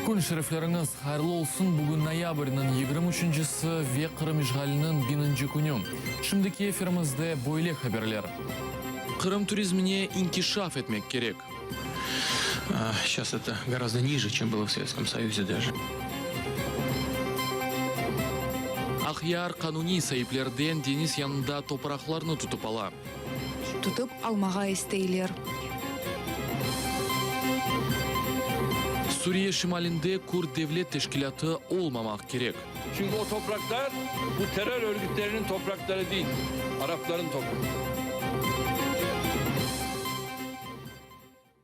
Kün şerefleriñiz hayırlı olsun, bugün noyabrniñ yigirmi üçüncisi ve Qırım işğaliniñ biñinci künü. Şimdiki efirimizde böyle haberler. Qırım turizmine inkişaf etmek kerek. Seyças eto gorazdo nije, çem bylo v Sovetskom Soyuze daje. Aqyar qanuniy saiplerden deñiz yanında topraqlarnı tutıp ala. Tutıp almağa isteyler. Suriye şimalinde Kürt devlet teşkilâtı olmamaq kerek. Çünki o topraqlar bu terör örgütleriniñ topraqları değil, arapların topraqları.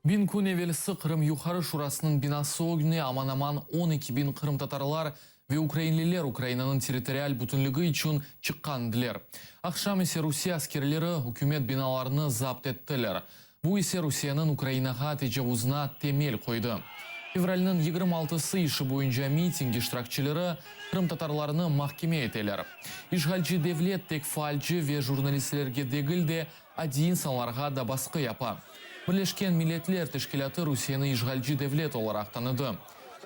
Biñ kün evelsi Qırım Yuqarı Şurasınıñ binası ögüne aman-aman 12 biñ qırımtatarlar ve ukrainliler Ukrainanıñ territorial bütünligi içün çıqqan ediler. Aqşam ise Rusiye askerleri ükümet binalarını zapt ettiler. Bu ise Rusiyeniñ Ukrainağa tecavuzına temel qoydı. Fevralniñ 26-sı işi boyunca miting iştirakçileri qırımtatarlarnı mahkeme eteler. İşğalci devlet tek faalci ve jurnalistlerge degil de, adiy insanlarğa da basqı yapa. Birleşken Milletler Teşkilâtı Rusiyeni işğalci devlet olaraq tanıdı.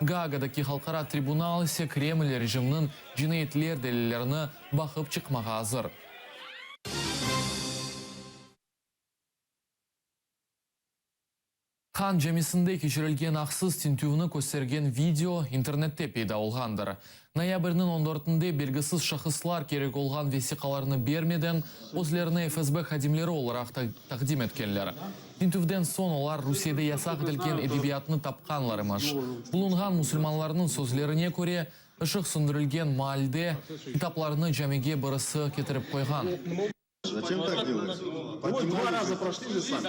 Gaagadaki halqara tribunal ise Kreml rejiminiñ cinayetler delillerini baqıp çıqmağa azır. Han camisinde keçirilgen aqsız tintüvni köstergen video internette peyda olğandır. Noyabrniñ on dörtünde belgisiz şahıslar kerek olğan vesiqalarnı bermeden, özlerini FSB hadimleri olaraq taqdim etkenler. Tintüvden soñ olar Rusiyede yasaq etilgen edebiyatnı tapqanlar emiş. Bulunğan musulmanlarnıñ sözlerine köre, ışıq söndürilgen maalde kitaplarnı camige birisi ketirip qoyğan. Zaçem tak delayte? Vot dva raza proşli же sami.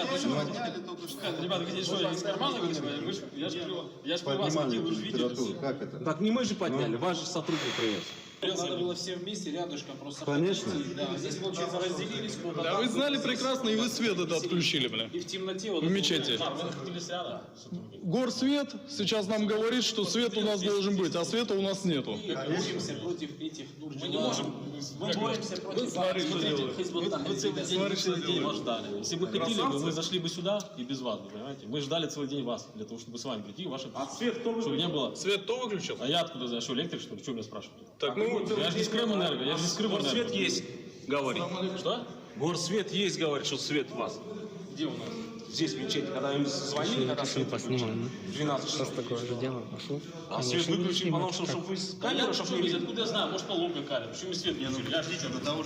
Ребята, вы здесь что, из кармана вынимали? Я ж я ж при вас Поднимали ходил, вы эту же видели литературу. все. Как это? Так не мы же подняли, ваш же сотрудник привез. Надо было все вместе рядышком просто Конечно. ходить. Да, здесь, получается, разделились. кто-то Да там, вы знали кто-то здесь. прекрасно, и вы свет это отключили, бля. И в темноте вот В это мечети. вот, Да, мы находились рядом. Горсвет сейчас нам говорит, что свет у нас должен быть, а света у нас нету. Мы боремся против этих Мы не можем. Мы боремся против Смотри, что делают. Вы целый день, Смотри, что целый день делают. вас ждали. Если бы хотели бы, мы зашли бы сюда и без вас, бы, понимаете? Мы ждали целый день вас, для того, чтобы с вами прийти, ваше А свет кто Чтобы не было. Свет кто выключил? А я откуда знаю, что электрик, что ли? Что меня спрашиваете? Так, ну, Я же не с Крымэнерго, я же не с Крымэнерго. Горсвет есть, говорит. Что? Горсвет есть, говорит, что свет у вас. Где у нас? Здесь в мечети, когда им звонили, когда свет выключили, в 12 часов. Такое же дело пошло. А свет выключили, потому что, чтобы вы с Да я камеры, чтобы не почему, видели. откуда я знаю, может поломка камера, почему свет не включили? Я же,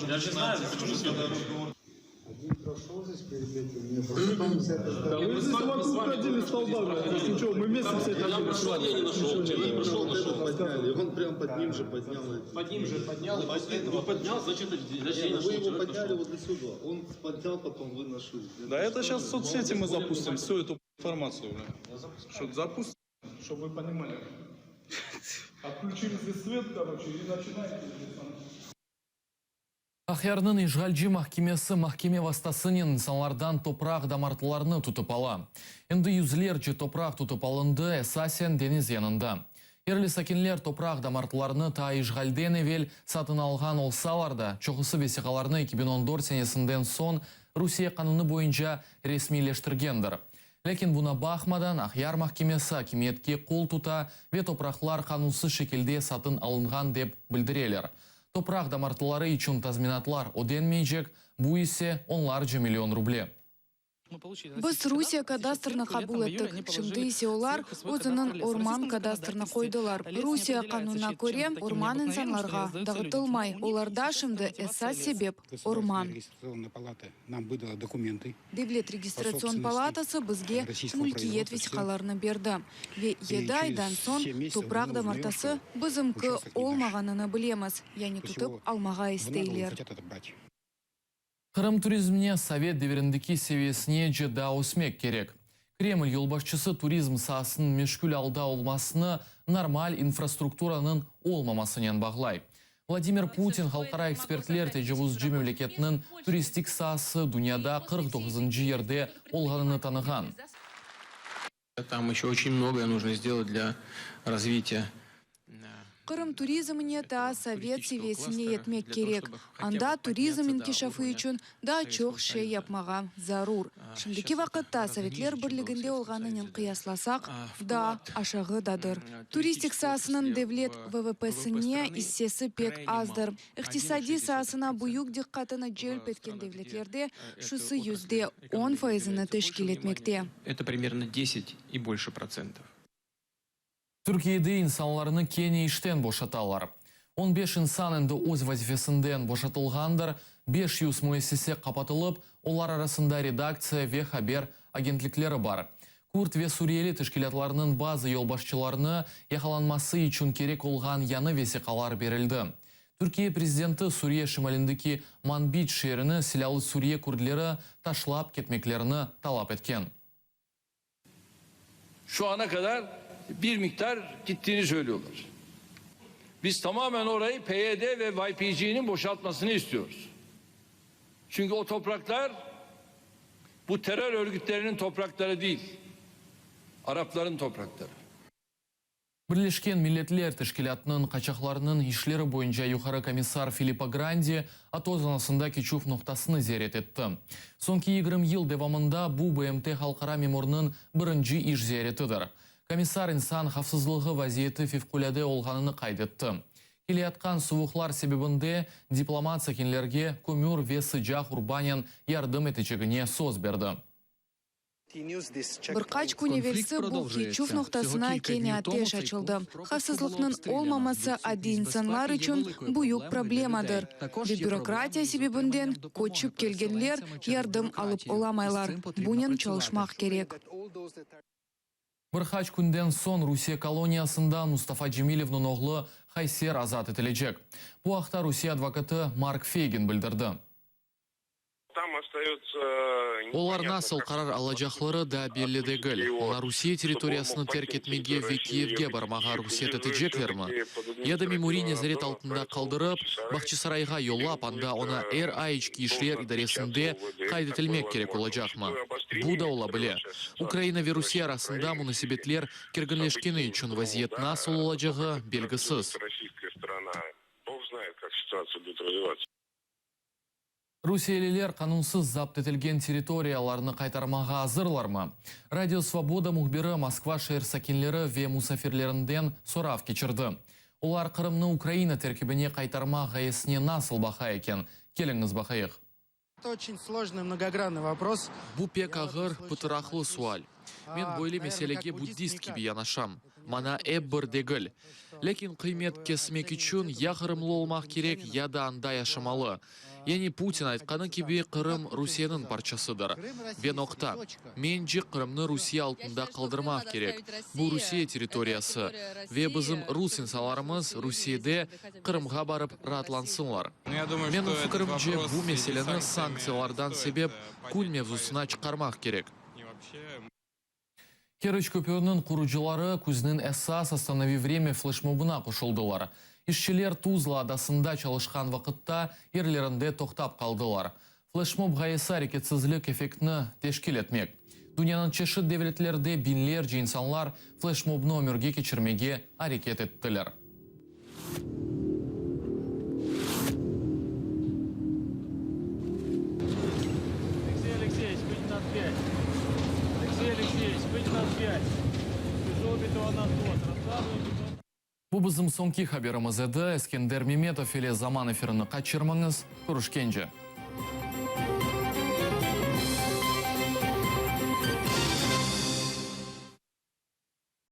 я же не знаю, почему свет выключили. Да вы здесь вокруг ходили столба, бля. Здесь ничего, мы вместе все Я ходили. прошел, я не нашел. Человек прошел, нашел. Подняли. Он прям под ним же поднял. Под ним же поднял, и после этого поднял, значит, значит, я не Вы нашел. его Человек подняли нашел. возле сюда. Он поднял, потом вы нашли. Да это сейчас в соцсети мы запустим всю эту информацию, бля. Что, запустим, чтобы вы понимали. Отключили здесь свет, короче, и начинаете. Aqyarnıñ işğalci mahkemesi mahkeme vastasınen insanlardan topraq damartılarını tutıp ala. Endi yüzlerce topraq tutıp alındı, esasen deñiz yanında. Yerli sakinler topraq damartılarını ta işğalden evel satın alğan olsalar da, çoqusı vesiqalarnı 2014 senesinden soñ Rusiye qanunı boyunca resmiyleştirgendir. Lâkin buna baqmadan, Aqyar mahkemesi akimiyetke qol tuta ve topraqlar qanunsız şekilde satın alınğan dep bildireler. Topraq damartıları içün tazminatlar ödenmeycek, bu ise onlarca million ruble. Biz Rusiye kadastrını qabul ettik, şimdi ise olar özüniñ orman kadastrını qoydılar. Rusiye qanunına köre, orman insanlarğa dağıtılmay, olarda şimdi esas sebep, orman. Devlet registratsion palatası bizge mülkiyet vesiqalarını berdi ve yedi aydan soñ topraq damartası bizimki olmağanını bilemiz, yani tutıp almağa isteyler. Qırım turizmine sovet devirindeki seviyesinece daa ösmek kerek. Kreml yolbaşçısı turizm saasınıñ meşğul alda olmasını normal infrastrukturanıñ olmamasınen bağlay. Vladimir Putin halqara ekspertler tecavuzcı memleketniñ turistik saası dünyada 49-ncı yerde olğanını tanığan. Tam еще очень многое нужно сделать для развития. Qırım turizmine taa sovet seviyesine yetmek kerek. Anda turizm inkişafı içün daa çoq şey yapmağa zarur. Şimdiki vaqıtta Sovetler Birliginde olğanınen qıyaslasaq, daa aşağıdadır. Turistik saasınıñ devlet VVP-sine issesi pek azdır. İqtisadiy saasına büyük diqqatını celp etken devletlerde şusı 10% fayızını teşkil etmekte. Это примерно 10 и больше процентов. Türkiyede insanlarnı kene işten boşatalar. 15 insan endi öz vazifesinden boşatılğandır, 500 müessise qapatılıp, olar arasında redaktsiya ve haber agentlikleri bar. Kürd ve suriyeli teşkilâtlarnıñ bazı yolbaşçılarını yaqalanması içün kerek olğan yañı vesiqalar berildi. Türkiye prezidenti Suriye şimalindeki Manbic şeerini silâlı Suriye kürdleri taşlap ketmeklerini talap etken. Şu ana kadar bir miktar gittiğini söylüyorlar. Biz tamamen orayı PYD ve YPG'nin boşaltmasını istiyoruz. Çünkü o topraklar bu terör örgütlerinin toprakları değil. Arapların toprakları. Birleşken Milletler Teşkilâtınıñ qaçaqlarnıñ işleri boyunca yuqarı komissar Filippo Grandi ATO zonasında keçüv noqtasını ziyaret etti. Soñki 20 yıl devamında bu BMT halqara memurnıñ birinci iş ziyaretidir. Komissar insan havfsızlığı vaziyeti fevqulâde olğanını qayd etti. Keleyatqan suvuqlar sebebinde diplomat sakinlerge kömür ve sıcaq urbanen yardım etecegine söz berdi. Bir qaç kün evelsi bu keçüv noqtasına kene ateş açıldı. Havfsızlıqnıñ olmaması adiy insanlar içün büyük problemadır. Ve bürokratiya sebebinden köçip kelgenler yardım alıp olamaylar. Bunen çalışmaq kerek. Bir qaç künden soñ Rusiye koloniyasında Mustafa Cemilevniñ oğlu Hayser azat etilecek. Bu aqta Rusiye advokatı Mark Feygin bildirdi. Olar nasıl qarar alacaqları daa belli degil. Oña Rusiye territoriyasını terk etmege ve Kiyevge barmağa ruhset eteceklermi? Ya da memuriy nezaret altında qaldırıp, Bağçasarayğa yollap, anda oña er ay İçki işler idaresinde qayd etilmek kerek olacaqmı? Bu da ola bile. Ukraina ve Rusiye arasında munasebetler kerginleşkeni içün vaziyet nasıl olacağı belgisiz. Rusiyeliler qanunsız zapt etilgen territoriyalarnı qaytarmağa azırlarmı? Radio Svoboda mühbiri Moskva şeer sakinleri ve musafirlerinden sorav keçirdi. Olar Qırımnı Ukraina terkibine qaytarmaq ğayesine nasıl baqa eken? Keliñiz baqayıq. Bu pek ağır, pıtıraqlı sual. Men böyle meselege buddist kibi yanaşam. Maña ep bir degil. Lâkin qıymet kesmek içün ya qırımlı olmaq kerek, ya da anda yaşamalı. Yani Putin aytqanı kibi, Qırım Rusiyeniñ parçasıdır. Ve noqta. Mence, Qırımnı Rusiye altında qaldırmaq kerek. Bu Rusiye territoriyası. Ve bizim rus insanlarımız Rusiyede Qırımğa barıp raatlansınlar. Menim fikirimce, bu meseleni sanktsiyalardan sebep kün mevzusına çıqarmaq kerek. Keriç köpüriniñ qurucıları küzniñ esas Ostanovi vremâ fleşmobına qoşuldılar. İşçiler Tuzla adasında çalışqan vaqıtta yerlerinde toqtap qaldılar. Fleşmob ğayesi areketsizlik effektini teşkil etmek. Dünyanıñ çeşit devletlerde biñlerce insanlar fleşmobnı ömürge keçirmege areket ettiler. Bu bizim soñki haberimiz edi. Eskender Memetov ile Zaman efirini qaçırmañız. Körüşkence.